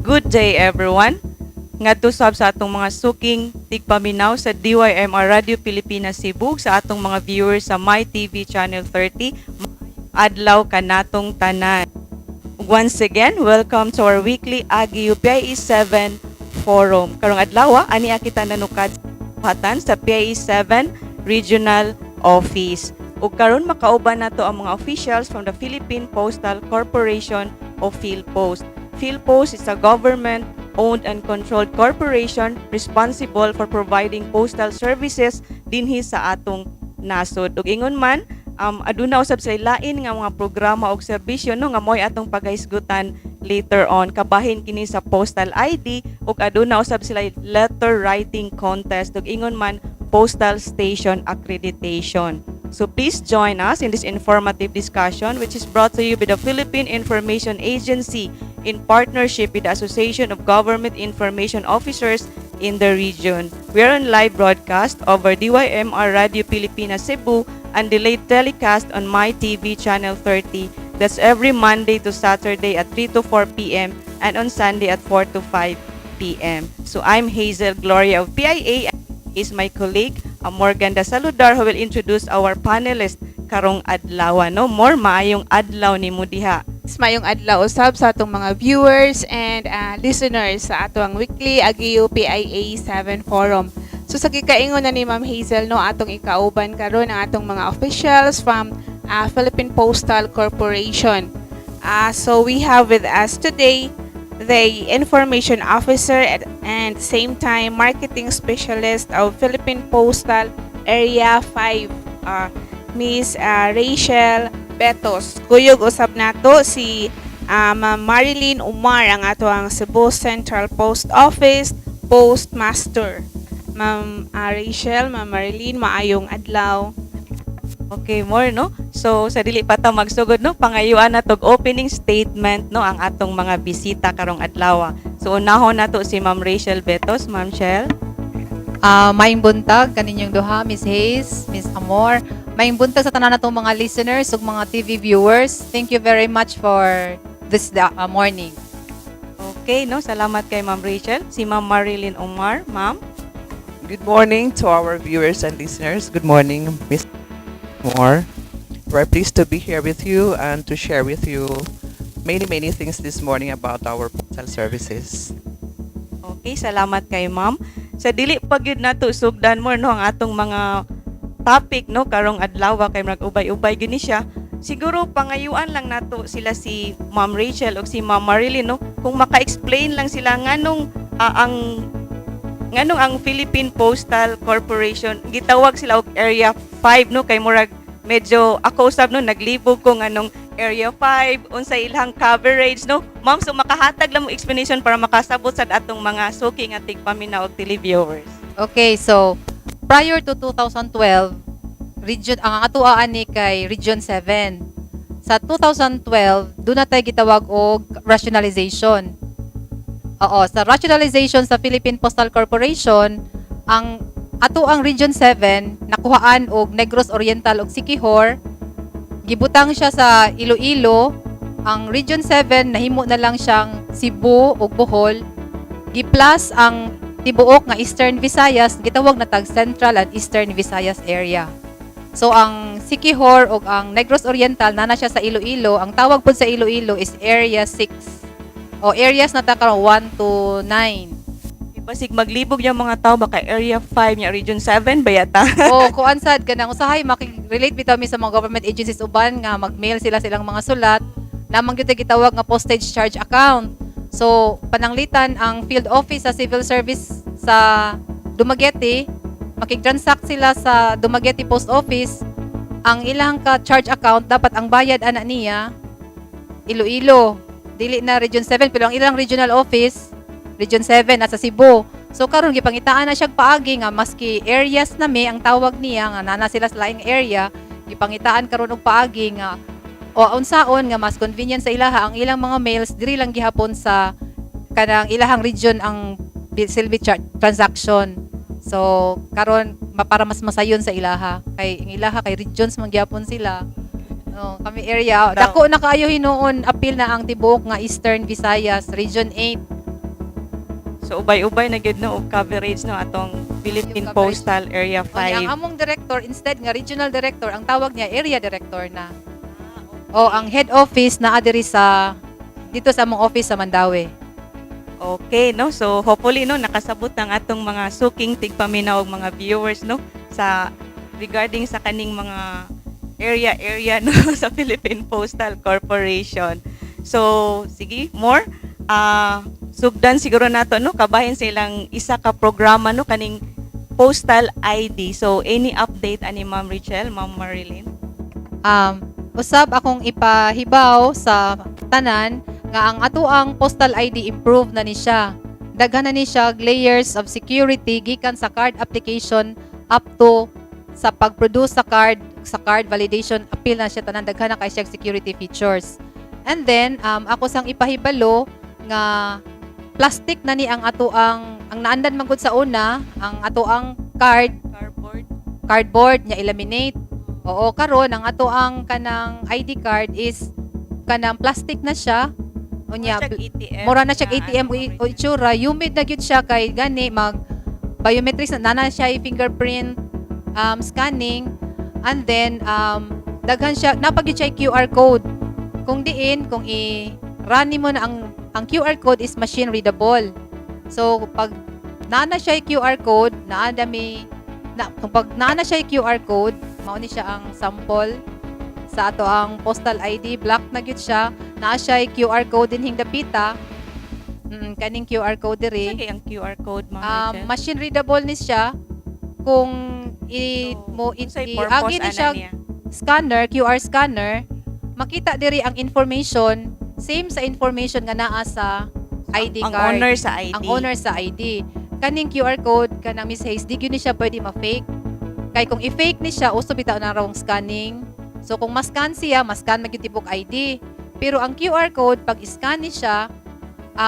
Good day, everyone. Ngadto sab sa atong mga suking tigpaminaw sa DYMR Radio Pilipinas Cebu, sa atong mga viewers sa My TV Channel 30. Adlaw kanatong tanan. Once again, welcome to our weekly AGIU PIE 7 Forum. Karong adlaw, ani kita nanukad hatan sa PIE 7 Regional Office. Ug karon makauban nato ang mga officials from the Philippine Postal Corporation o PhilPost. PhilPost is a government-owned and controlled corporation responsible for providing postal services dinhi sa atong nasod. Ug ingon man, aduna usab sila lain nga mga programa og serbisyo, no, nga mo'y atong pagahisgutan later on. Kabahin kini sa postal ID ug aduna usab sila letter writing contest ug ingon man postal station accreditation. So please join us in this informative discussion, which is brought to you by the Philippine Information Agency in partnership with the Association of Government Information Officers in the region. We are on live broadcast over DYMR Radio Pilipinas Cebu and delayed telecast on My TV Channel 30. That's every Monday to Saturday at 3 to 4 p.m. and on Sunday at 4 to 5 p.m. So I'm Hazel Gloria of PIA, is my colleague Morgan Saludar, who will introduce our panelist karong adlaw, no? More maayong adlaw nimo diha. Mayong adlaw usab sa atong mga viewers and listeners sa atong weekly AGIU PIA 7 Forum. So sa gikaingon na ni Ma'am Hazel, no, atong ikauban karon ang atong mga officials from Philippine Postal Corporation. So we have with us today the information officer and same time marketing specialist of Philippine Postal Area 5, Miss Rachel Betos. Kuyog usab nato si Ma'am Marilyn Umar, ang ato ang Cebu Central Post Office Postmaster. Ma'am Rachel, Ma'am Marilyn, maayong adlaw. Okay, more, no? So sa dili pa ta magsugod, no, pangayuan na tog opening statement, no, ang atong mga bisita karong adlaw. So unahon nato si Ma'am Rachel Betos, Ma'am Shell. Maayong buntag kaninyong duha, Miss Hayes, Miss Amor. Maayong buntag sa tanan natong mga listeners ug mga TV viewers. Thank you very much for this morning. Okay, no? Salamat kay Ma'am Rachel. Si Ma'am Marilyn Omar, Ma'am. Good morning to our viewers and listeners. Good morning, Miss Moore. We're pleased to be here with you and to share with you many, many things this morning about our postal services. Okay, salamat kay Ma'am. Sa dili pa gyud nato sugdan mo, no, ang atong mga topic, no, karong adlaw kay murag ubay-ubay gyud ni siya. Siguro pangayuan lang nato sila, si Ma'am Rachel o si Ma'am Marilyn, no, kung maka-explain lang sila nganong ang Philippine Postal Corporation gitawag sila og Area 5, no, kay murag medyo ako usab, no, naglibog ko nganong Area 5, unsa ilang coverage, no, Ma'am? So makahatag lang mo explanation para makasabot sa atong mga suki nga tigpaminaw og televiewers. Okay, so prior to 2012, region ang atoa ani kay Region 7. Sa 2012, duna tay gitawag og rationalization. Oo, sa rationalization sa Philippine Postal Corporation, ang ato ang Region 7 nakuhaan og Negros Oriental ug Siquijor, gibutang siya sa Iloilo. Ang Region 7 nahimo na lang siyang Cebu ug Bohol. Gi-plus ang tibuok nga Eastern Visayas, gitawag na tag Central and Eastern Visayas area. So ang Siquijor ug ang Negros Oriental nana siya sa Iloilo. Ang tawag pud sa Iloilo is Area 6. O areas na ta karon 1 to 9. Basig maglibog yung mga tao baka Area 5 nya Region 7 ba yata? O kuan sad, kanang usahay maki-relate bitaw mi sa mga government agencies uban nga mag-mail sila silang mga sulat namang gyud gitawag nga postage charge account. So pananglitan ang field office sa civil service sa Dumaguete, makig-transact sila sa Dumaguete Post Office, ang ilang ka charge account dapat ang bayad ana niya Iloilo, dili na Region 7, pero ang ilang regional office Region 7 nasa Cebu. So karon gipangitaan na siya paagi nga maski areas na mi ang tawag niya nga nana sila sa laing area, gipangitaan karon og paagi nga o unsaon nga mas convenient sa ilaha ang ilang mga mails diri lang gihapon sa kanang ilahang region ang silbi transaction. So karon para mas masayon sa ilaha kay ang ilaha kay regions man gihapon sila. Oh, kami area. Dako na kaayo hinuon, apil na ang tibuok nga Eastern Visayas, Region 8. So ubay-ubay na gyud, no, og coverage, no, atong Philippine Yung coverage. Postal Area O, niya, ang 5. among director, instead nga regional director, ang tawag niya area director na. O ang head office naa diri sa dito sa among office sa Mandaue. Okay, no? So hopefully, no, nakasabot ang atong mga suking tigpaminaw og mga viewers, no, sa regarding sa kaning mga area area, no, sa Philippine Postal Corporation. So sige, more sugdan siguro nato, no, kabahin sa ilang isa ka programa, no, kaning postal ID. So any update ani, Ma'am Richelle, Ma'am Marilyn? Usab akong ipahibaw sa tanan nga ang atoang postal ID improve na ni siya. Daghan na ni siya og layers of security gikan sa card application up to sa pag-produce sa card validation, apil na siya tanan, daghan na kay siya security features. And then ako sang ipahibalo nga plastic na ni ang atoang, ang naandan man gud sa una ang atoang card Cardboard. Cardboard nya ilaminate. Oo, karon ang ato ang kanang ID card is kanang plastic na siya. Unya, Mura siyag ATM. Mura na siya na ATM ano, o Ma'am o Richelle. itsura, humid na gyud siya kay gani mag biometrics na na siya fingerprint scanning, and then daghan siya napag siya QR code. Kung diin kung i-run nimo na ang QR code is machine readable. So pag naa na siya QR code, naa dami na kung pag naa na siya QR code, mao ni siya ang sample sa ato ang postal ID, black na gyud siya, naa siya QR code dinhing dapita. Kaning QR code diri. Sige, ang QR code, Ma'am Richelle. Machine readable ni siya kung i So, mo i, unsay i purpose agi ni ana siya niya? scanner, QR scanner, makita diri ang information, same sa information nga naa sa ID ang card. Owner sa ID. Ang owner sa ID. Kaning QR code kanang Miss Hayes, di gyud ni siya pwede ma-fake. Kay kung i-fake ni siya, uso bitaw na rawong scanning. So kung ma-scan siya, ma-scan man gyud tibok ID. Pero ang QR code pag scan ni siya,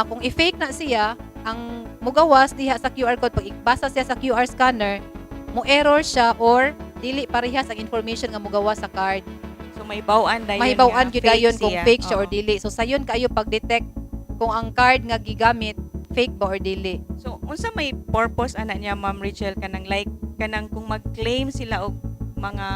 kung i-fake na siya, ang mugawas diha sa QR code pag ibasa siya sa QR scanner, mo error siya or dili parehas ang information nga mugawas sa card. So mahibaw-an dayon Mahibaw-an nga gyud fake dayon kung siya. fake siya or Oo. dili. So sayon kaayo pag-detect kung ang card nga gigamit fake ba or dili. So unsa may purpose ana niya, Ma'am Richelle, kanang like kanang kung mag-claim sila og mga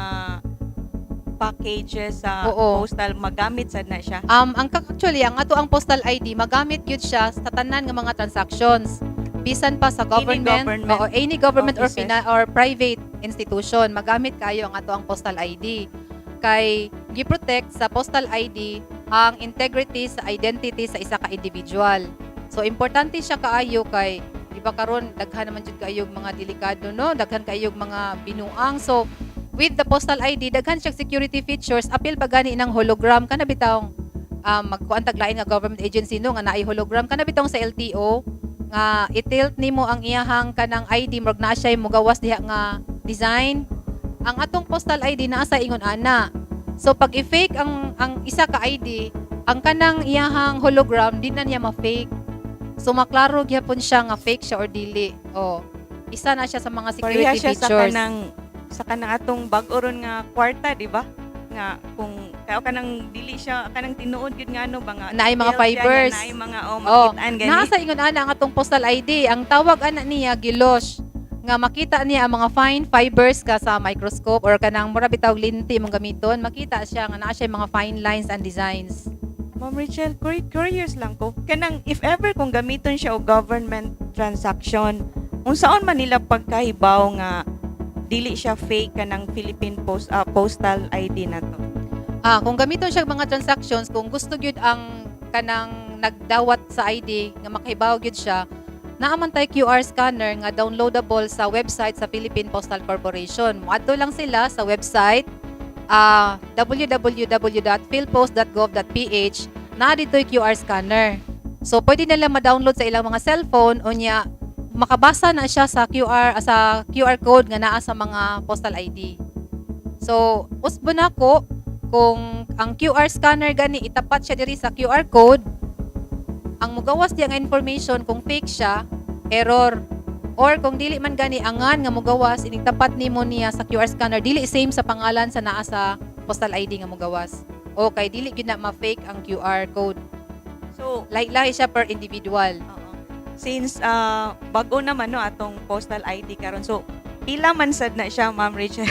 packages sa postal, magamit sad na siya? Ang actually ang ato ang postal ID magamit gyud siya sa tanan nga mga transactions. Bisan pa sa government, government oo, any government or offices. or private institution, magamit kayo ang ato ang postal ID. Kay gi-protect sa postal ID ang integrity sa identity sa isa ka individual. So importante siya kaayo kay iba karon daghan naman jud kaayo mga delikado, no, daghan kaayo mga binuang. So with the postal ID daghan siya security features, apil pa gani ng hologram kana bitawng magkuan taglain nga government agency, no, nga naay hologram kana bitawng sa LTO nga i-tilt nimo ang iyahang kanang ID, murag naa siya mugawas diha nga design. Ang atong postal ID naa sa ingon ana. So pag i-fake ang isa ka ID, ang kanang iyahang hologram di na niya ma-fake. So maklaro gyapon siya nga fake siya or dili. Oh, isa na siya sa mga security Pareha siya sa features. kanang atong bag-o ron nga kwarta, di ba? Nga kung kaya kanang dili siya kanang tinuod gyud nga ano ba nga Naay mga detail siya, fibers. nga naay mga oh, Oh, makitaan gani. Naa sa ingon ana ang atong postal ID. Ang tawag ana niya gilosh nga makita niya ang mga fine fibers ka sa microscope or kanang mura bitaw linti mong gamiton, makita siya nga naa siya mga fine lines and designs. Ma'am Richelle, curious lang ko. Kanang if ever kung gamiton siya og government transaction, unsaon man nila pagkahibaw nga dili siya fake kanang Philippine Postal ID na to? Kung gamiton siya mga transactions, kung gusto gyud ang kanang nagdawat sa ID nga makahibaw gyud siya, naa man tay QR scanner nga downloadable sa website sa Philippine Postal Corporation. Moadto lang sila sa website www.philpost.gov.ph, naa dito'y QR scanner. So pwede nila ma-download sa ilang mga cellphone, unya makabasa na siya sa QR code nga naa sa mga postal ID. So usbo nako kung ang QR scanner gani itapat siya diri sa QR code, ang mugawas diya nga information, kung fake siya, error. Or kung dili man gani, angan nga mugawas, inigtapat nimo niya sa QR scanner, dili same sa pangalan sa naa sa postal ID nga mugawas. Okay, dili gyud na ma-fake ang QR code. So, Lahi-lahi siya per individual. Oo. Since bago naman, no, atong postal ID karon. So, pila man sad na siya, Ma'am Rachel?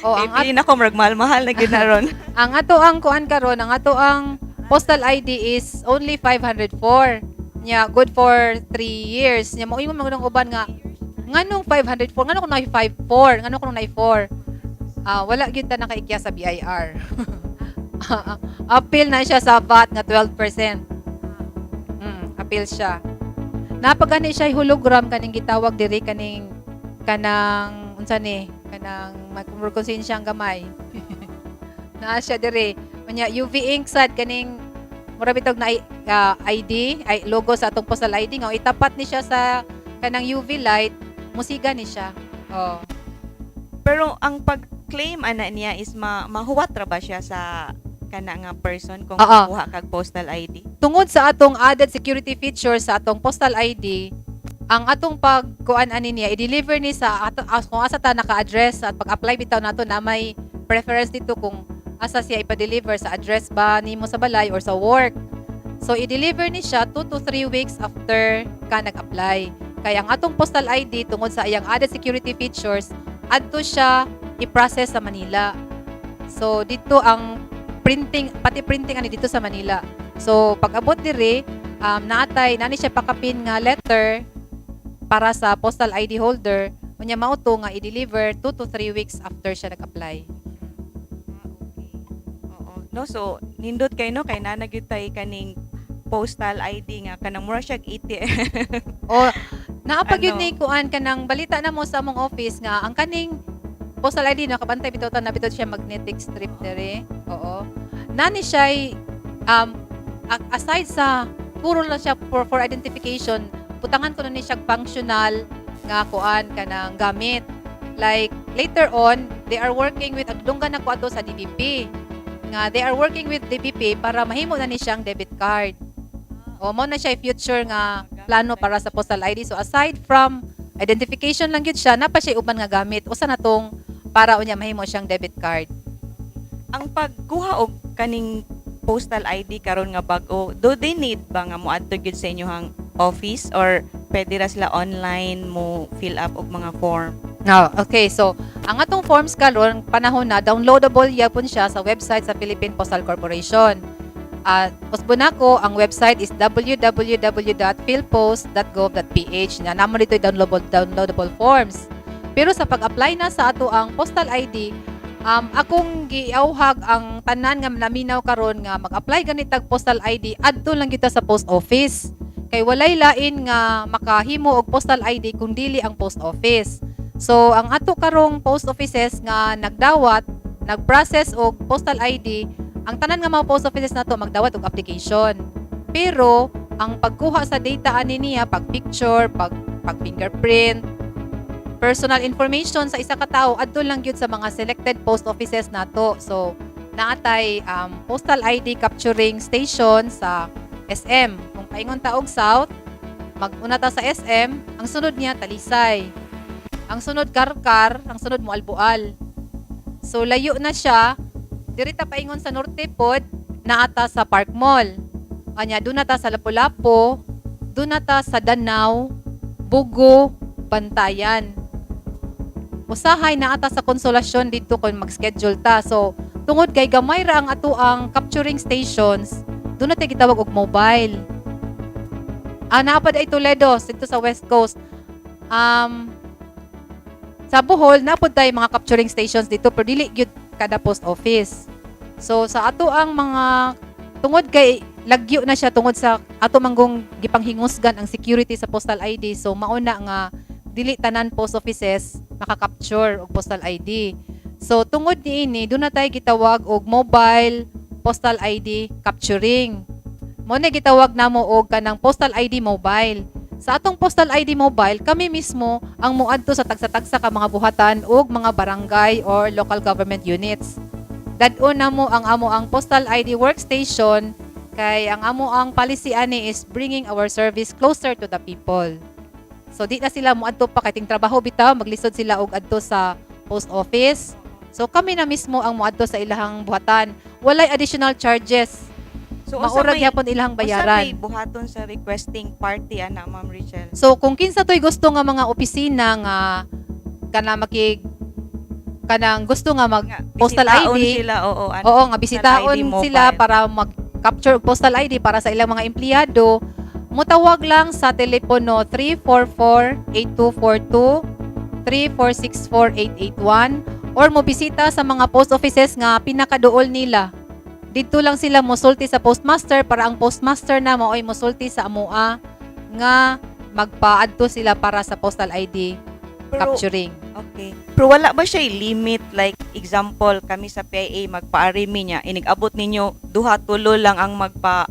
O Kay ang at, pili na ko murag mahal-mahal na gyud na ron. Ang ato ang kuan karon, ang ato ang postal ID is only 504. Nya good for 3 years. Nya mo ingon man uban nga nganong 504, nganong kuno 54, nganong kuno 4? Ah, wala gyud ta nakaikya sa BIR. Appeal na siya sa VAT nga 12%. Appeal siya. Napagani siya hologram, kaning gitawag diri, kaning kanang unsa ni, kanang magkonsensya ang gamay. Naa siya diri. Unya UV ink sad, kaning mura bitog na ID ay logo sa atong postal ID nga itapat ni siya sa kanang UV light, musiga ni siya. Oh. Pero ang pag-claim ana niya is mahuwat ra ba siya sa kana nga person kung Oo. kuha kag postal ID? Tungod sa atong added security feature sa atong postal ID, ang atong pagkuan ani niya, i-deliver ni sa ato, kung asa ta naka-address at pag-apply bitaw nato na may preference dito kung asa siya ipa-deliver, sa address ba nimo sa balay or sa work. So i-deliver ni siya 2 to 3 weeks after ka nag-apply. Kaya ang atong postal ID, tungod sa iyang added security features, adto siya i-process sa Manila. So dito ang printing, pati printing ani dito sa Manila. So pag abot diri, naatay nani siya pakapin nga letter para sa postal ID holder, unya mao to nga i-deliver 2 to 3 weeks after siya nag-apply. Ah, okay. Oo. No, so nindot kay, no, kay naa na gyud tay kaning postal ID nga kanang mura siya ATM. O naa pa gyud Ano? ni kuan, kanang balita na mo sa among office nga ang kaning postal ID, nakabantay bitaw ta na bitaw siya magnetic strip diri. Oo. Nani siya aside sa puro lang siya for identification, butangan ko na ni siya functional nga kuan, kanang gamit. Like later on, they are working with, agdunggan na ko ato sa DBP nga they are working with DBP para mahimo na ni siyang debit card. O mo na siya future nga plano para sa postal ID. So aside from identification lang gyud siya, napa siya uban nga gamit. Usa na tong para unya mahimo siyang debit card. Ang pagkuha og kaning postal ID karon nga bag-o, do they need ba nga moadto gyud sa inyohang office or pwede ra sila online mo fill up og mga form? No, okay. So, ang atong forms karon panahon na downloadable yapon siya sa website sa Philippine Postal Corporation. At usbo nako, ang website is www.philpost.gov.ph na namo dito downloadable forms. Pero sa pag-apply na sa ato ang postal ID, akong giauhag ang tanan nga naminaw karon nga mag-apply ganitag postal ID, adto lang kita sa post office. Kay walay lain nga makahimo og postal ID kung dili ang post office. So ang ato karong post offices nga nagdawat, nagprocess og postal ID, ang tanan nga mga post offices nato magdawat og application. Pero ang pagkuha sa data ani niya, pag picture, pag fingerprint, personal information sa isa ka tawo, adto lang gyud sa mga selected post offices nato. So naatay postal ID capturing station sa SM. Kung paingon ta og South, mag-una ta sa SM, ang sunod niya Talisay. Ang sunod Carcar, ang sunod Moalboal. So layo na siya. Diri ta paingon sa Norte pod, naata sa Park Mall. Anya doon na ta sa Lapu-Lapu, doon na ta sa Danao, Bugo, Bantayan. Usahay naa ta sa Consolacion dito kung mag-schedule ta. So tungod kay gamay ra ang ato ang capturing stations, doon na tayo gitawag og mobile. Ah, naa pa ay Toledo, dito sa West Coast. Sa Bohol, napod tayo mga capturing stations dito pero dili gyud kada post office. So sa ato ang mga, tungod kay lagyo na siya, tungod sa ato manggong gipanghingusgan ang security sa postal ID, so mauna nga dili tanan post offices maka-capture og postal ID. So tungod niini, doon na tayo gitawag og mobile postal ID capturing. Mao na gitawag namo og kanang Postal ID Mobile. Sa atong Postal ID Mobile, kami mismo ang muadto sa tagsa-tagsa ka mga buhatan ug mga barangay or local government units. Dad-on namo ang amo ang Postal ID workstation kay ang amo ang policy ani is bringing our service closer to the people. So di na sila muadto pa kay ting trabaho bitaw, maglisod sila og adto sa post office. So kami na mismo ang muadto sa ilahang buhatan. Walay additional charges. So unsa Mao ra may gyapon ilahang unsa bayaran. May buhaton sa requesting party ana, Ma'am Richel? So kung kinsa to'y gusto nga mga opisina nga kana makig kanang gusto nga mag Nga, postal bisitaon ID. Sila, oo. Ano, Oo nga, ID bisitaon mobile. sila para mag-capture og postal ID para sa ilang mga empleyado, mutawag lang sa telepono 344-8242, 3464881 or mobisita sa mga post offices nga pinakaduol nila. Didto lang sila mosulti sa postmaster para ang postmaster na maoy mosulti sa amoa nga magpaadto sila para sa postal ID Pero, capturing. Okay. Pero wala ba siya limit, like example kami sa PIA magpaarimi niya, inig-abot ninyo duha tulo lang ang magpa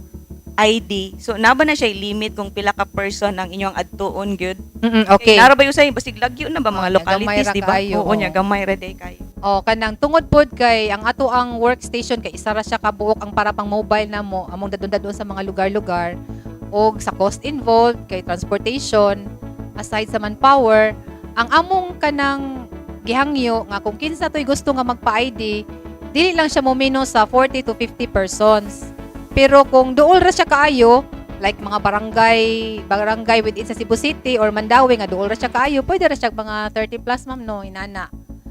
ID. So naa ba na siya limit kung pila ka person ang inyong adtuon gyud? Okay. Kay nara ba usay basig lagyo na ba mga Oh, localities, gamay ra di ba? kaayo, Oo, oo. nya gamay ra day kayo. O kanang tungod pod kay ang ato ang workstation kay isa ra siya kabuok ang para pang mobile namo among dadon-dadon sa mga lugar-lugar og sa cost involved kay transportation aside sa manpower. Ang among kanang gihangyo nga kung kinsa to'y gusto nga magpa-ID, dili lang siya momino sa 40 to 50 persons, pero kung duol ra siya kaayo, like mga barangay barangay within sa Cebu City or Mandaue nga duol ra siya kaayo, pwede ra siya mga 30 plus, ma'am, no, inana.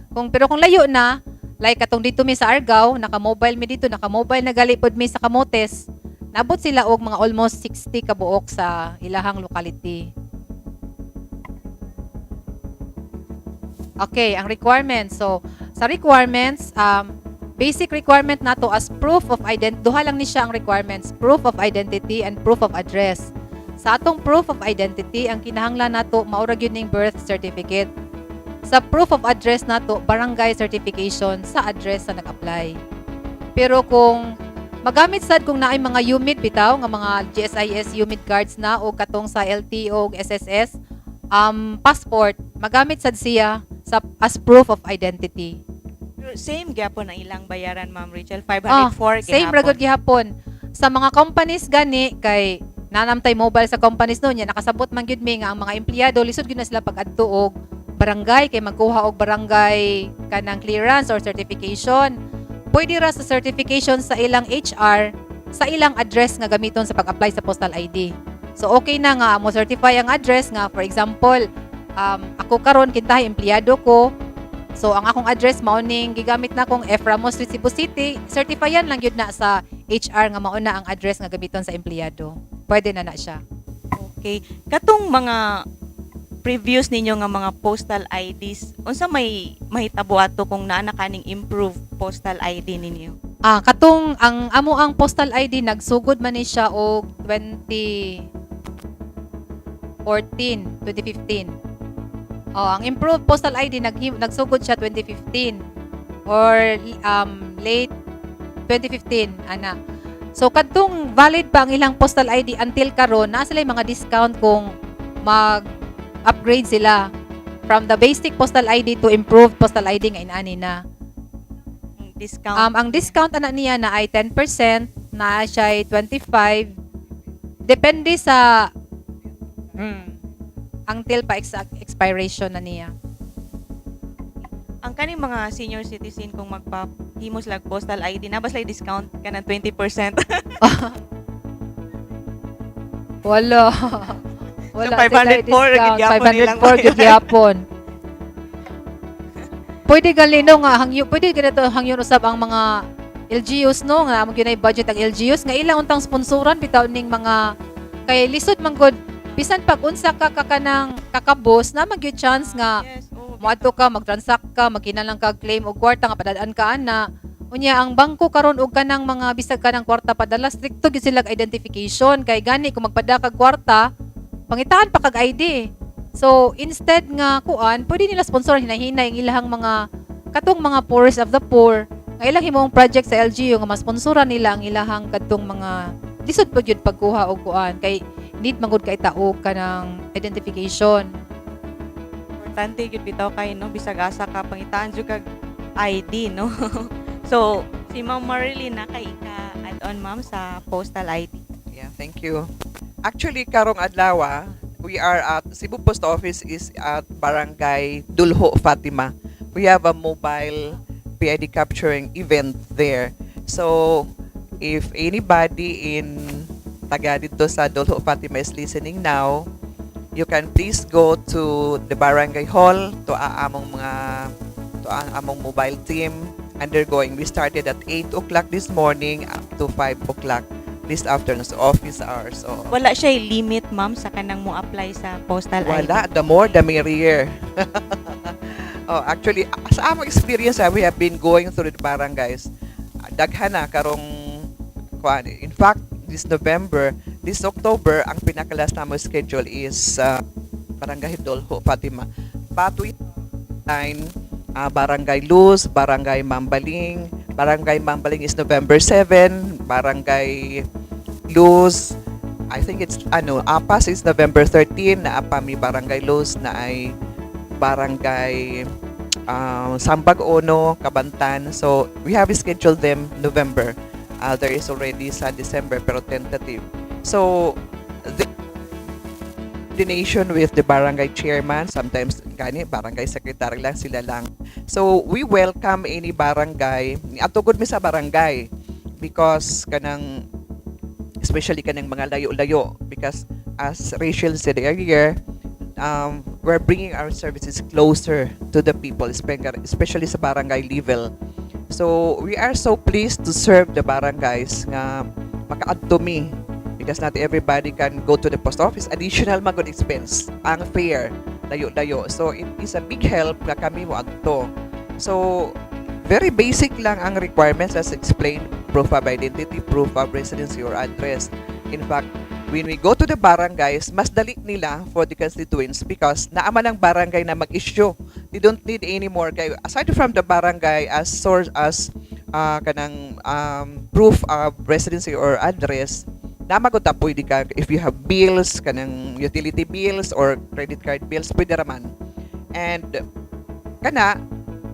Kung pero kung layo na, like katong dito mi sa Argao, naka-mobile mi dito, naka-mobile na gali pod mi sa Camotes, nabot sila og mga almost 60 ka buok sa ilahang locality. Okay, ang requirements. So, sa requirements, basic requirement nato as proof of identity, duha lang ni siya ang requirements, proof of identity and proof of address. Sa atong proof of identity, ang kinahanglan nato mao ra gyud ning birth certificate. Sa proof of address nato, barangay certification sa address sa nag-apply. Pero kung magamit sad kung naay mga UMID bitaw nga mga GSIS UMID cards na o katong sa LTO o SSS passport, magamit sad siya sa as proof of identity. Pero same gyapon ang ilang bayaran, Ma'am Rachel, Ah, 504 same gihapon. ra gud gihapon. Sa mga companies gani kay nanamtay mobile sa companies no nya nakasabot man gyud mi nga ang mga empleyado lisod gyud na sila pag-adto og barangay kay magkuha og barangay kanang clearance or certification. Pwede ra sa certification sa ilang HR sa ilang address nga gamiton sa pag-apply sa postal ID. So okay na nga mo certify ang address nga, for example, ako karon kintahay empleyado ko. So ang akong address mao ning gigamit na kong F. Ramos Street, Cebu City, certifyan lang gyud na sa HR nga mao na ang address nga gamiton sa empleyado. Pwede na na siya. Okay. Katong mga previous ninyo nga mga postal IDs, unsa may mahitabo ato kung naa na kaning improved postal ID ninyo? Ah, katong ang amo ang postal ID nagsugod man ni siya og 2014, 2015. Oh, ang improved postal ID nagsugod siya 2015 or late 2015 ana. So kadtong valid pa ang ilang postal ID until karon, naa sila mga discount kung mag-upgrade sila from the basic postal ID to improved postal ID nga inani na. Ang discount. Ang discount ana niya na ay 10%, na siya ay 25. Depende sa until pa expiration na niya. Ang kaning mga senior citizen kung magpahimo sila og postal ID, naa ba sila discount kanang 20%? Wala. Wala So, sila 504 discount. gyud gyapon nilang 504 gyud gyapon. Pwede gali no nga hangyo, pwede ganito hangyon usab ang mga LGUs no nga amo gyud nay budget ang LGUs nga ilang untang sponsoran bitaw ning mga kay lisod man gud bisan pag unsa ka kakanang kakabos na man gyud chance nga Yes, oo. moadto ka, magtransact ka, magkinalang ka claim og kwarta nga padadaan ka ana. Unya ang bangko karon og kanang mga bisag kanang kwarta padala, strikto gyud sila og identification kay gani kung magpada kag kwarta, pangitaan pa kag ID. So instead nga kuan, pwede nila sponsor hinahinay ang ilahang mga katong mga poorest of the poor nga ilang himong project sa LGU nga masponsoran nila ang ilahang kadtong mga Lisod pud gyud pagkuha og kuan kay need man gud kay tao kanang identification. Importante gyud bitaw kay, no, bisag asa ka, pangitaan jud kag ID, no? So si Ma'am Marilyn na kay ika add on, ma'am, sa postal ID. Yeah, thank you. Actually, karong adlaw, we are at Cebu Post Office is at Barangay Dulho, Fatima. We have a mobile PID capturing event there. So, if anybody in taga dito sa Dulho, Fatima is listening now, you can please go to the barangay hall to among mga to ang among mobile team undergoing. We started at 8 o'clock this morning up to 5 o'clock this afternoon, so office hours. So, Wala siya limit, ma'am, sa kanang mo apply sa postal ID? Wala. The more, the merrier. Oh, actually, sa among experience, we have been going through the barangays. Daghan na karong kuan. In fact, this November, this October, ang pinaka-last namo schedule is Barangay Dolho, Fatima. But we nine, Barangay Luz, Barangay Mambaling. Barangay Mambaling is November 7, Barangay Luz, I think it's ano, Apas is November 13, naa pa mi Barangay Luz, naay Barangay Sambag Ono, Kabantan. So we have scheduled them November. There is already sa December pero tentative. So the coordination with the barangay chairman, sometimes gani barangay secretary lang, sila lang. So we welcome any barangay. Adto gud mi sa barangay because kanang especially kanang mga layo-layo, because as Rachel said earlier, we're bringing our services closer to the people, especially sa barangay level. So we are so pleased to serve the barangays nga makaadto mi because not everybody can go to the post office. Additional man gud expense, ang fare, layo-layo. So it is a big help nga kami mo adto. So very basic lang ang requirements as explained: proof of identity, proof of residency or address. In fact, when we go to the barangays, mas dali nila for the constituents because naa man ang barangay na mag-issue. They don't need any more. Kay aside from the barangay as source, as kanang proof of residency or address, naa man gud ta pwede ka if you have bills, kanang utility bills or credit card bills, pwede raman. And kana,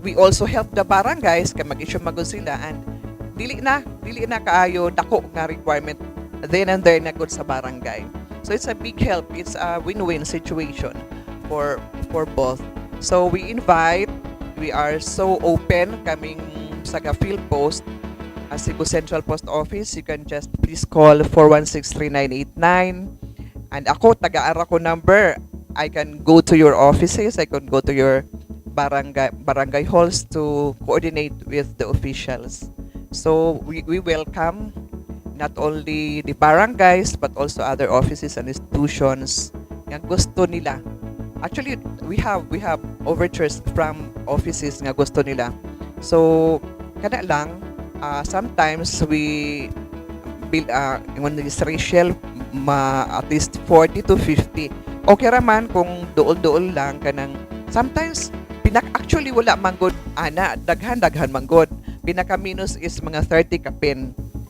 we also help the barangays kay mag-issue magud sila and dili na kaayo dako nga requirement, then and there na gud sa barangay. So it's a big help. It's a win-win situation for both. So we invite, we are so open kaming sa PhilPost, Cebu Central Post Office. You can just please call 416-3989. And ako, taga-ara ko number. I can go to your offices. I can go to your barangay halls to coordinate with the officials. So we welcome not only the barangays but also other offices and institutions nga gusto nila. Actually, we have overtures from offices nga gusto nila. So kana lang, sometimes we build when is Rachel ma at least 40 to 50. Okay ra man kung duol-duol lang kanang sometimes pinak actually wala man gud ana, daghan daghan man gud. Pinaka minus is mga 30 kapin.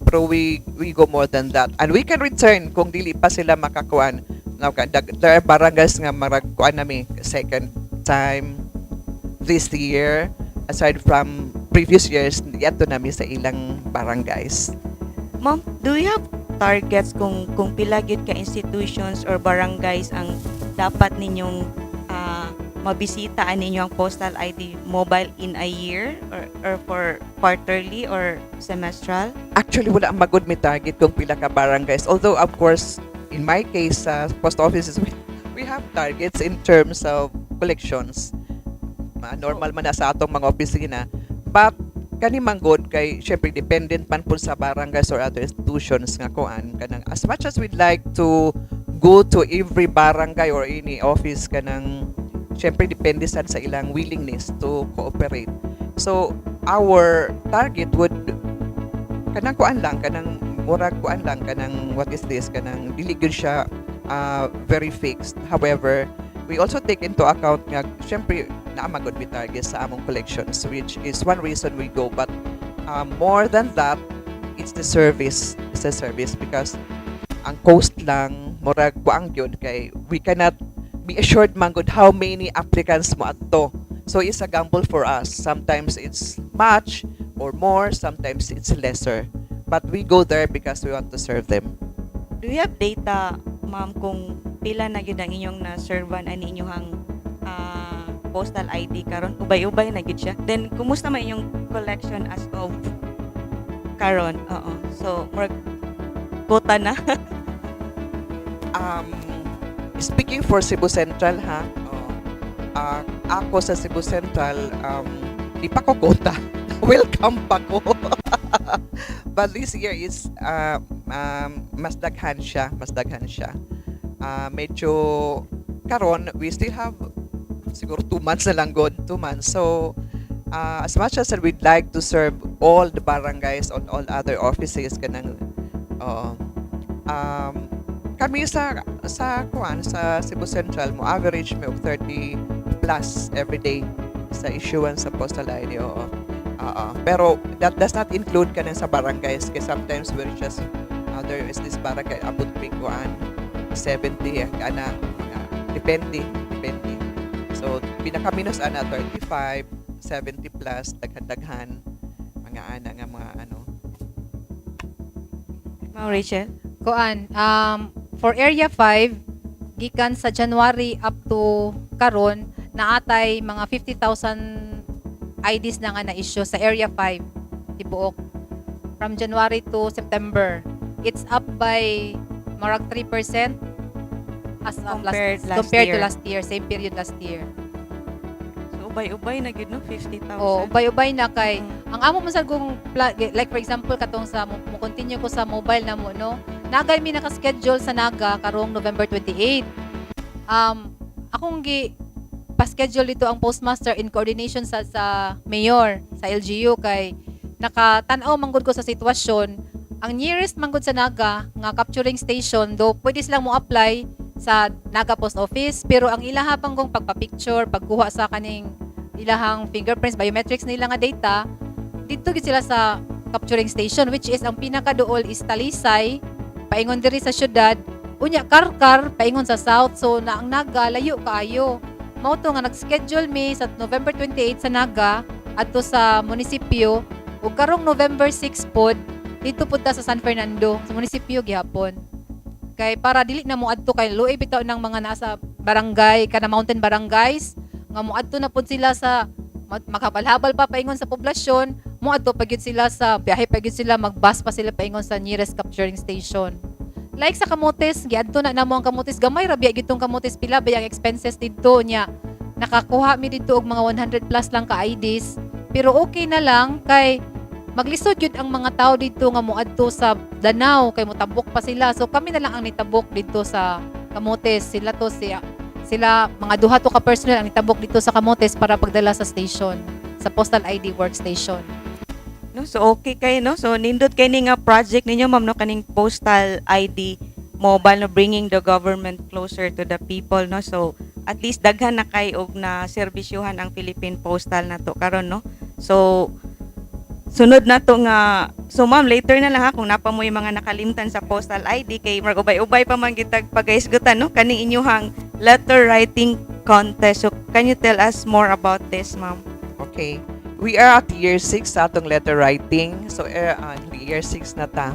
Pero we go more than that. And we can return kung dili pa sila makakuan. Now, there are barangays nga marag kuan nami second time this year, aside from previous years yato nami sa ilang barangays. Ma'am, do you have targets kung pila gyud ka institutions or barangays ang dapat ninyong mabisita ninyo ang postal ID mobile in a year or for quarterly or semestral? Actually, wala man gud mi target kung pila ka barangays. Although, of course, in my case, sa post offices, we have targets in terms of collections. Normal man na sa atong mga opisina. But, kani man gud kay syempre dependent man pud sa barangays or other institutions nga kuan kanang as much as we'd like to go to every barangay or any office, kanang syempre depende sad sa ilang willingness to cooperate. So our target would kanang kuan lang, kanang murag kuan lang, kanang what is this, kanang dili gyud siya very fixed. However, we also take into account nga syempre naa man gud mi target sa among collections, which is one reason we go, but more than that it's the service. It's the service because ang cost lang murag kuang gyud kay we cannot be assured man gud how many applicants mo adto. So it's a gamble for us. Sometimes it's much or more, sometimes it's lesser. But we go there because we want to serve them. Do you have data, ma'am, kung pila na gyud ang inyong na-servan ani inyong postal ID karon? Ubay-ubay na gyud siya. Then kumusta man inyong collection as of karon? Oo. So murag quota na. Speaking for Cebu Central ha, oh, ako sa Cebu Central, di pa ko quota. Welcome pa ko. But this year is mas daghan siya, mas daghan siya. Medyo karon we still have siguro 2 months na lang gud, 2 months. So as much as we'd like to serve all the barangays on all other offices kanang, oo, kami sa kuan sa Cebu Central mo average may og 30 plus every day sa issuance sa postal ID, oo. Oo. Pero that does not include kanang sa barangays kay sometimes we're just there is this barangay abot mig kuan 70 kana mga depende depende. So pinakaminos ana 35, 70 plus, daghan-daghan mga ana nga mga ano. Ma'am Rachel? Kuan, for Area 5, gikan sa January up to karon, naatay mga 50,000 IDs na nga na-issue sa Area 5 tibuok. From January to September. It's up by marag 3% as of Compared last compared to year. Last year, same period last year. So ubay-ubay na gyud, no, 50,000. O ubay-ubay na kay ang amo man sa kung like for example katong sa mo continue ko sa mobile na mo, no, nagay mi naka-schedule sa Naga karong November 28. Akong gi pa-schedule dito ang postmaster in coordination sa mayor sa LGU kay nakatan-aw manggod ko sa sitwasyon. Ang nearest manggod sa Naga nga capturing station, do pwede silang mo apply sa Naga Post Office, pero ang ilaha panggong pagpa-picture, pagkuha sa kaning ilahang fingerprints, biometrics nila nga data, dito gid sila sa capturing station, which is ang pinakaduol is Talisay paingon diri sa syudad, unya Carcar paingon sa south. So na ang Naga layo kaayo. Mao to nga nag-schedule mi sa November 28 sa Naga adto sa munisipyo, ug karong November 6 pod dito pud ta sa San Fernando sa munisipyo gihapon kay para dili na mo adto kay luoy bitaw ng mga nasa barangay kana mountain barangays nga moadto na pud sila sa maghabal-habal pa paingon sa poblasyon, moadto pa gyud sila sa biyahe pa gyud sila, magbus pa sila paingon sa nearest capturing station. Like sa Camotes, giadto na namo ang Camotes. Gamay ra biya gitong Camotes, pila ba ang expenses didto niya. Nakakuha mi didto og mga 100 plus lang ka IDs, pero okay na lang kay maglisod gyud ang mga tao didto nga moadto sa Danao kay motabok pa sila. So kami na lang ang nitabok didto sa Camotes. Sila to siya sila mga duha to ka personnel ang nitabok dito sa Camotes para pagdala sa station, sa postal ID workstation. No, so okay kay, no. So nindot kay ni nga project ninyo, ma'am, no, kaning postal ID mobile, no, bringing the government closer to the people, no. So at least daghan na kay og na serbisyuhan ang Philippine Postal na to karon, no. So sunod na to nga, so ma'am, later na lang ha kung napa mo yung mga nakalimtan sa postal ID kay murag ubay-ubay pa man gitag pagaisgutan, no, kaning inyuhang letter writing contest. So can you tell us more about this, ma'am? Okay. We are at year 6 sa atong letter writing. So, year 6 na ta.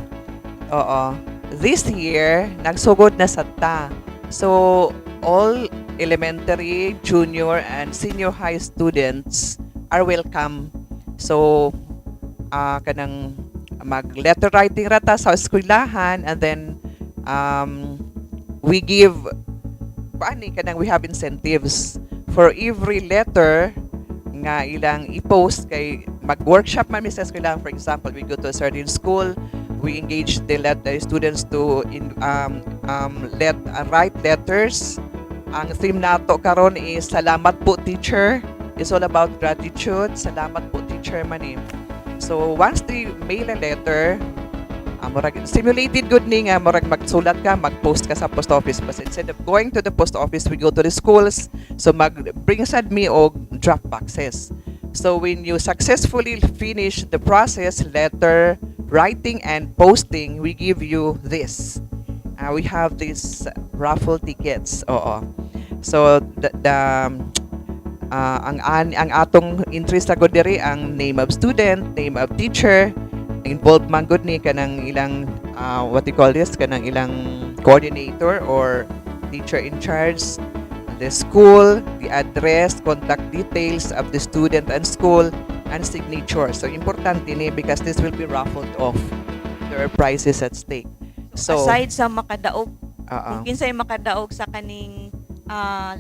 Oo. This year, nagsugod na sa ta. So, all elementary, junior, and senior high students are welcome. So, kanang mag letter writing rata sa eskwelahan and then we give paani kanang we have incentives for every letter nga ilang i-post kay mag-workshop man mi sa eskwelahan. For example, we go to a certain school, we engage the students to in let write letters. Ang theme nato karon is "Salamat po, teacher." It's all about gratitude. "Salamat po, teacher" man eh. So once they mail a letter, murag simulated gud ni nga murag magsulat ka, mag-post ka sa post office, but instead of going to the post office, we go to the schools. So mag-bring sad mi og drop boxes. So when you successfully finish the process, letter writing and posting, we give you this. We have these raffle tickets. Oo. So the ang atong interest agad diri ang name of student, name of teacher, involved man gud ni kanang ilang what you call this, kanang ilang coordinator or teacher in charge, the school, the address, contact details of the student and school, and signature. So importante ni because this will be raffled off. There are prizes at stake. So, aside sa makadaog, oo. Kung kinsay makadaog sa kaning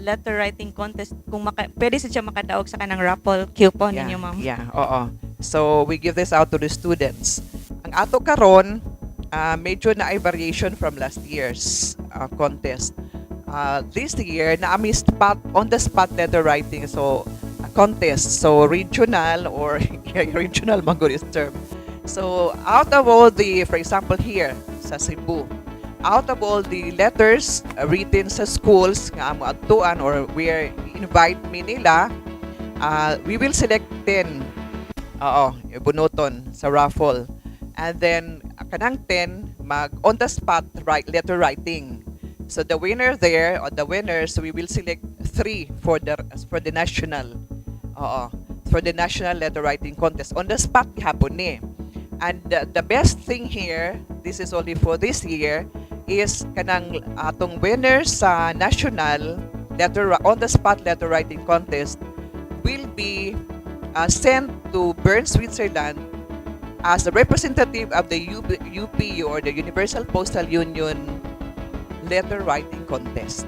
letter writing contest, kung pwede sa siya makadaog sa kanang raffle coupon ninyo, ma'am? Yeah, oo. So we give this out to the students. Ang ato karon, medyo naay variation from last year's contest. This year, naa mi spot on the spot letter writing, so a contest. So regional or regional man gud is term. So out of all the, for example here sa Cebu, out of all the letters written sa schools nga amo adtuan or where invite mi nila, we will select 10. Oo, bunuton sa raffle. And then, kanang 10, mag on the spot write, letter writing. So the winner there, or the winners, we will select three for the national. Oo, for the national letter writing contest. On the spot gihapon ni. And the best thing here, this is only for this year, is kanang atong winners sa national letter on the spot letter writing contest will be sent to Bern, Switzerland as a representative of the UPU or the Universal Postal Union letter writing contest.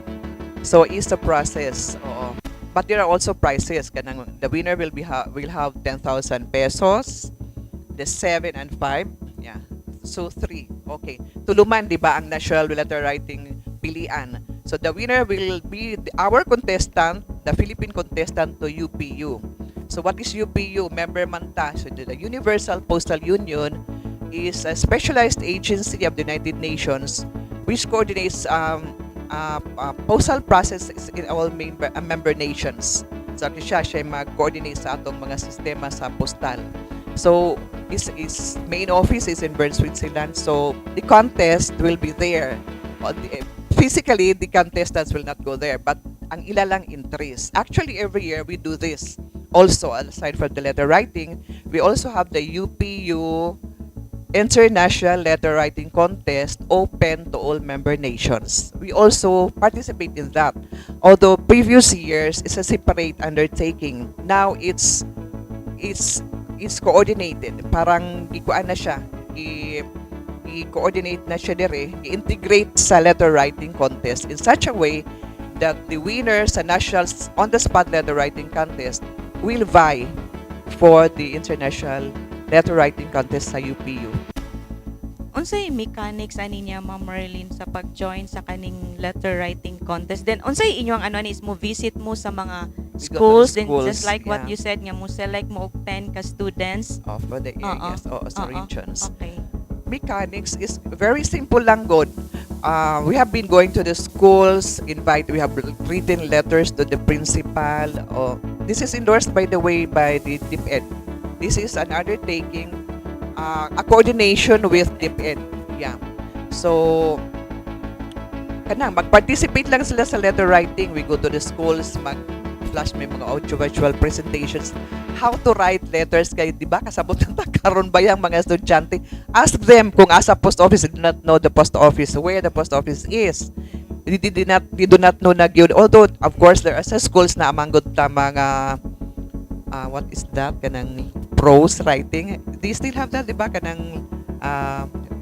So it's a process. Oo. But there are also prizes. Kanang the winner will have 10,000 pesos. The 7 and 5. Yeah. So 3. Okay. Tulo man, di ba, ang national letter writing pilian. So the winner will be our contestant, the Philippine contestant to UPU. So what is UPU? Member man ta. So the Universal Postal Union is a specialized agency of the United Nations which coordinates postal processes in all member nations. So siya mag-coordinate sa atong mga sistema sa postal. So his main office is in Bern, Switzerland. So the contest will be there. Physically, the contestants will not go there, but ang ila lang interest. Actually, every year we do this. Also, aside from the letter writing, we also have the UPU International Letter Writing Contest open to all member nations. We also participate in that. Although previous years it's a separate undertaking. Now it's coordinated. Parang gikuan na siya. I-coordinate na siya dire, i-integrate sa letter writing contest in such a way that the winner sa national on the spot letter writing contest will vie for the international letter writing contest sa UPU. Unsay mechanics ani niya, Ma'am Marlene, sa pag-join sa kaning letter writing contest? Then unsay inyong ano ani is mo visit mo sa mga We go to the schools, then schools, just like what yeah. you said nga mo select mo og 10 ka students? Oh, for the areas, oo, sa regions. Mechanics is very simple lang gud. We have been going to the schools, invite, we have written letters to the principal. Oh, this is endorsed, by the way, by the DepEd. This is an undertaking, a coordination with DepEd. Yeah. So, kanang mag-participate lang sila sa letter writing. We go to the schools, mag-flash may mga audiovisual presentations how to write letters kay, di ba, kasabot ng karon ba yung mga estudyante? Ask them kung asa post office, they do not know the post office, where the post office is. They do not know na gyud. Although of course there are sa schools na amang gud ta mga what is that, kanang prose writing. They still have that, di ba, kanang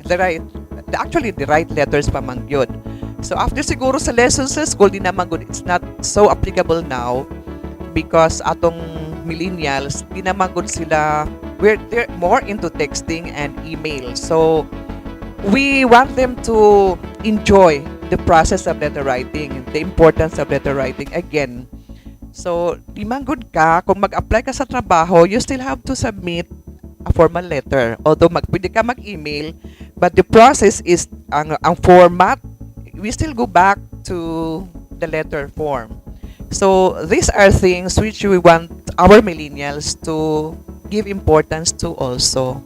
the right actually the right letters pa man gyud. So after siguro sa lessons sa school, di naman gud, it's not so applicable now because atong millennials, di naman gud sila, they're more into texting and email. So we want them to enjoy the process of letter writing, the importance of letter writing again. So, di man gud ka, kung mag-apply ka sa trabaho, you still have to submit a formal letter. Although pwede ka mag-email, but the process is, ang format, we still go back to the letter form. So, these are things which we want our millennials to give importance to also.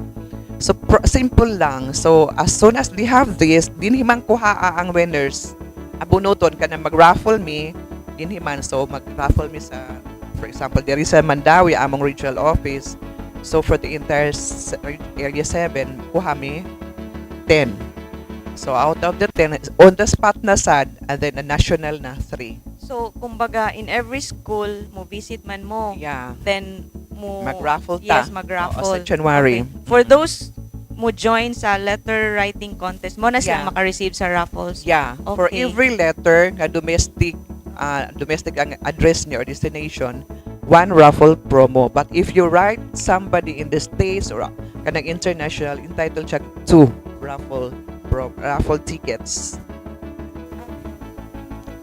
So simple lang. So as soon as they have this, dinhi man kuhaa ang winners. Abunuton ka na mag-raffle mi, dinhi man, so mag-raffle mi sa, for example, diri sa Mandaue, among regional office. So for the entire Area 7, kuha mi 10. So out of the 10, on the spot na sad, and then a national na 3. So, kumbaga, in every school, mo visit man mo, then mo Mag-raffle ta. Yes, mag-raffle. Oo, sa January. Okay. For those mo join sa letter writing contest, mo na sila maka-receive sa raffles. Yeah. For every letter nga domestic, domestic ang address niya or destination, one raffle promo. But if you write somebody in the States or kanang international, entitled siya two raffle tickets.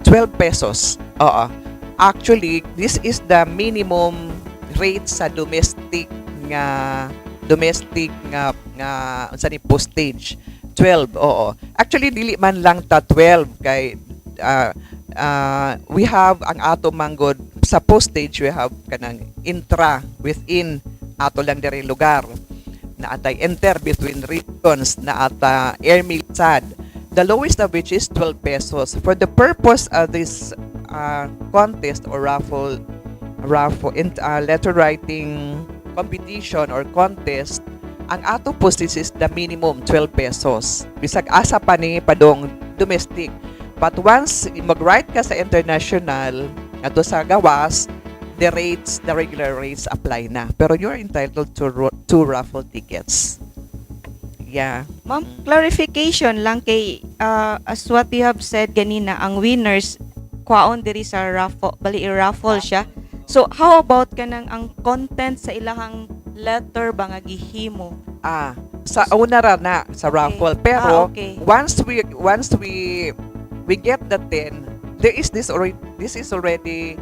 12 pesos. Oo. Actually, this is the minimum rate sa domestic nga unsa ni, postage. 12, oo. Actually, dili man lang ta 12 kay we have ang ato manggod sa postage, we have kanang intra, within ato lang diri lugar, na atay inter, between regions, na ata airmail sad, the lowest of which is 12 pesos for the purpose of this contest or raffle in, letter writing competition or contest. Ang ato postage is the minimum 12 pesos bisag asa pa ni padong domestic. But once mag-write ka sa international ato sa gawas, the regular rates apply na, pero you're entitled to two raffle tickets, yeah. Ma'am, clarification lang kay as what you have said ganina, ang winners kwaon diri sa raffle, bali i-raffle siya. So how about kanang ang content sa ilahang letter ba nga gihimo? Ah, sa una ra na sa raffle, pero once we get the 10, there is this already, this is already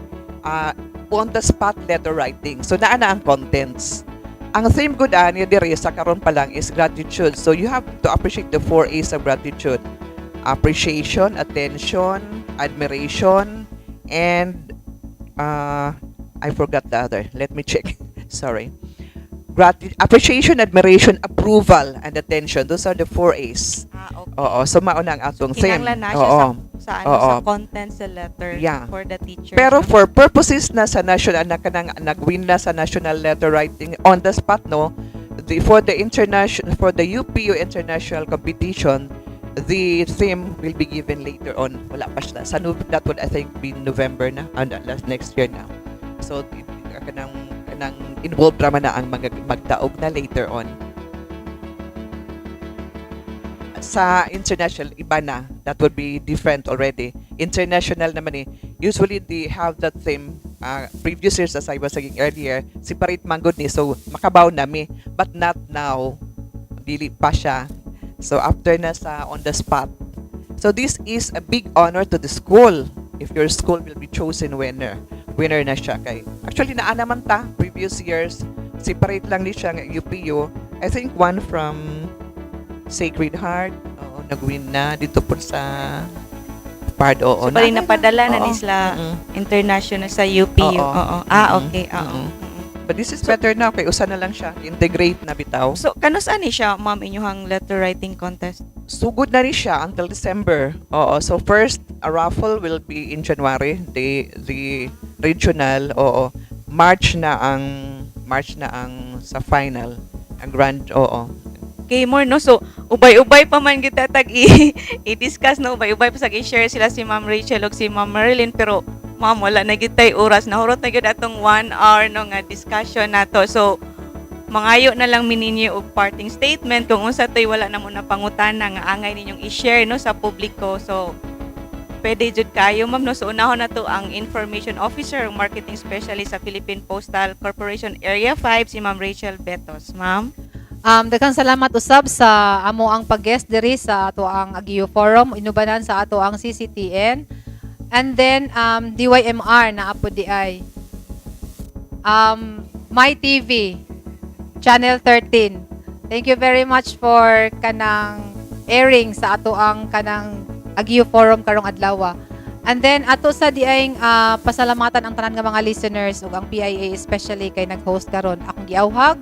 on the spot letter writing. So naa na ang contents. Ang theme gud ani diri sa karon pa lang is gratitude. So you have to appreciate the four A's of gratitude: appreciation, attention, admiration, and I forgot the other. Let me check. Sorry. Appreciation, admiration, approval, and attention. Those are the four A's. Oo, so mauna ang atong theme. Kinahanglan na siya sa ano, sa content sa letter for the teacher. Pero no? for purposes na sa national na kanang nag-win na sa national letter writing on the spot, no, the for the international for the UPU international competition, the theme will be given later on. Wala pa siya. Sa that would, I think, be November na, last next year na. So kanang involved raman na ang mga magdaog na later on. Sa international, iba na. That would be different already. International naman eh. Usually, they have that theme. Previous years, as I was saying earlier, separate man gud ni. So, makabaw na mi. But not now. Dili pa siya. So, after na sa on the spot. So, this is a big honor to the school if your school will be chosen winner. Winner na siya kay. Actually, naa naman ta previous years. Separate lang ni siya nga UPU. I think one from Sacred Heart. Oo, nag-win na dito po sa part. Oo. So, bali napadala na ni sila international sa UPU. Oo. Oo. Ah, okay. Oo. But this is better now kay usa na lang siya. Integrate na bitaw. So, kanus-a ni siya, ma'am, inyuhang letter writing contest? Sugod na rin siya until December. Oo. So first, a raffle will be in January, the regional. Oo. March na ang sa final, ang grand, oo. Okay, more, no? So, ubay-ubay pa man kita tag i-discuss, no? Ubay-ubay pa sa i-share sila si Ma'am Rachel ug si Ma'am Marilyn. Pero, ma'am, wala na gyud tay oras. Nahurot na gyud atong one hour, no, nga discussion nato. So, mangayo na lang mi ninyo og parting statement kung unsa to'y wala na mo na pangutana nga angay ninyong i-share, no, sa publiko. So, pwede jud kayo, ma'am, no? So unahon na to ang information officer, marketing specialist sa Philippine Postal Corporation Area 5, si Ma'am Rachel Betos. Ma'am. Daghang salamat usab sa amo ang pag-guest diri sa ato ang Agiyo Forum inubanan sa ato ang CCTN and then DYMR na apo di ay My TV Channel 13. Thank you very much for kanang airing sa ato ang kanang Agiyo Forum karong adlaw. And then ato sa diay pasalamatan ang tanan nga mga listeners ug ang PIA especially kay nag-host karon. Akong giawhag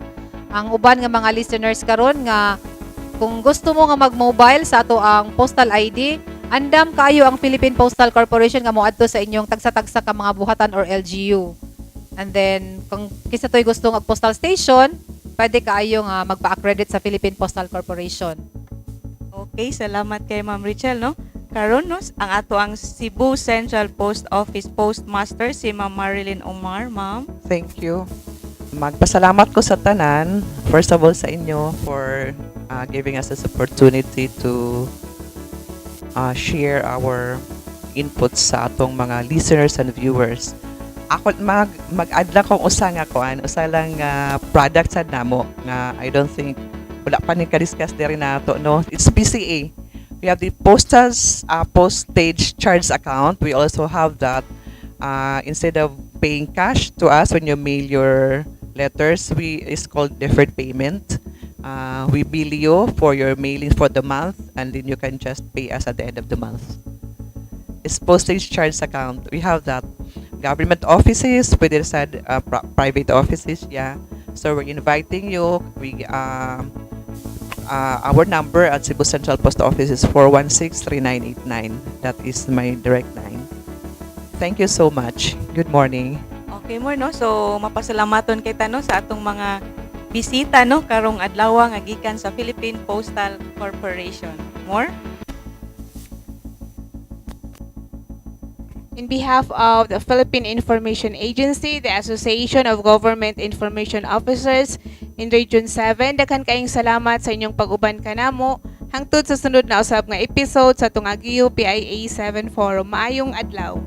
Ang uban nga mga listeners karon nga kung gusto mo nga mag-mobile sa atoang postal ID, andam kaayo ang Philippine Postal Corporation nga moadto sa inyong tagsa-tagsa ka mga buhatan or LGU. And then kung kinsa to'y gusto og postal station, pwede kaayo nga magpa-accredit sa Philippine Postal Corporation. Okay, salamat kay Ma'am Richel, no? Karon, no, ang atoang Cebu Central Post Office Postmaster, si Ma'am Marilyn Omar, ma'am. Thank you. Magpasalamat ko sa tanan. First of all, sa inyo for giving us this opportunity to share our inputs sa atong mga listeners and viewers. Ako mag-add lang kong usa nga kuan, usa lang nga product sad namo nga I don't think wala pa ni ka-discuss diri nato, no. It's PCA. We have the postal postage charge account. We also have that instead of paying cash to us when you mail your letters, we it's called deferred payment. We bill you for your mailing for the month, and then you can just pay us at the end of the month. It's postage charge account. We have that. Government offices, pwede sa private offices, yeah. So we're inviting you. We our number at Cebu Central Post Office is 416-3989. That is my direct line. Thank you so much. Good morning. Okay mo, no. So mapasalamaton kita, no, sa atong mga bisita, no, karong adlaw nga gikan sa Philippine Postal Corporation. More? In behalf of the Philippine Information Agency, the Association of Government Information Officers in Region 7, daghan kaayong salamat sa inyong pag-uban kanamo. Hangtod sa sunod na usab nga episode sa atong Agiyo PIA 7 Forum. Maayong adlaw.